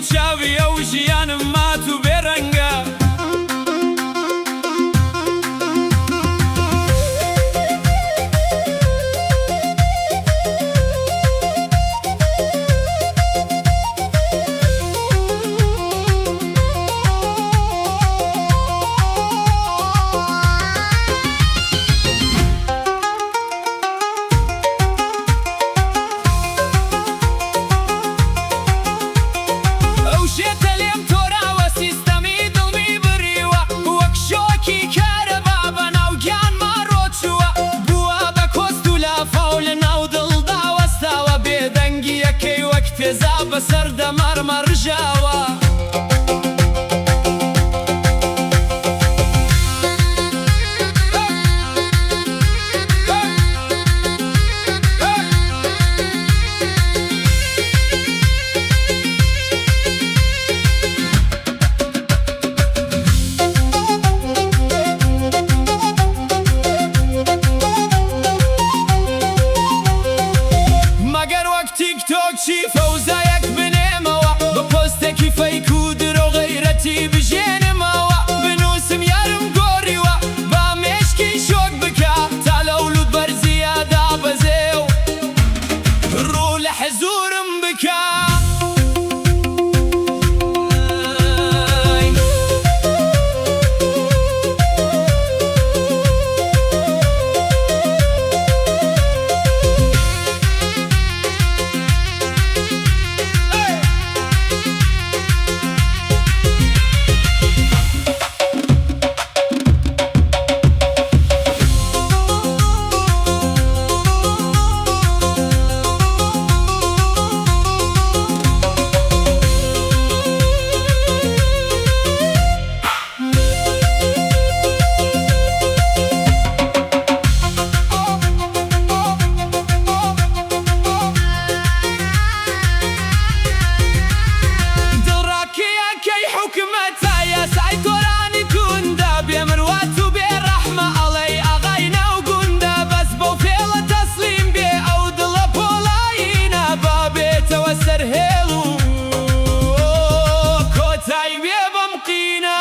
چاوی ئەو ژیانم مات و بێڕەنگە. ئەو شێتە لێم تۆراوە، سیستەمی دڵمی بڕیوە، وەک شۆکی کارەبا بەناو گیانما ڕۆچووە، بووە بە کۆست و لافاو لەناو دڵدا وەستاوە، بێدەنگییەکەی وەک تێزاب بەسەر دەمارما ڕژاوە. مەگەر وەک تیکتۆکچی فەوزایەک بنێمەوە، بە پۆستێکی فەیک و درۆ غەیرەتی بژێنمەوە، بنووسم یارم گۆڕیوە، با مێشکی شۆک بکا، تا لەو لووتبەرزییە دابەزێ و ڕوو لە حزوورم بکا. دڵڕەقییەکەی حوکمەتە، یاسای تۆرانی توندە، بێ مروەت و بێ ڕەحمە، ئەڵێی ئاغای ناو گوندە، بەس بەو فێڵە تەسلیم بێ، ئەو دڵە پۆڵایینە، با بێتەوە سەر هێڵ و کۆتای بێ بەم قینە.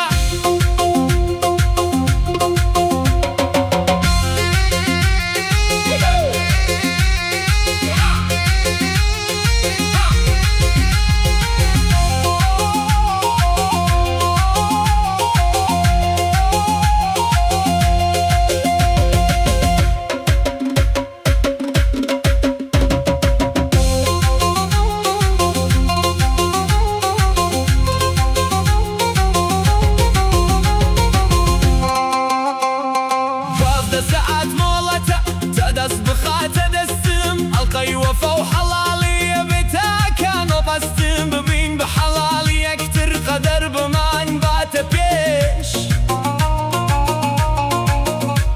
15 سەعات مۆڵەتە تا دەست بخاتە دەستم، ئەڵقەی وەفا و حەڵاڵی ئەبێ تاکان بەستم، ببین بە حەڵاڵی یەکتر قەدەر بمان باتە پێش،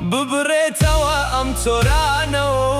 ببڕێتەوە ئەم تۆرانە و.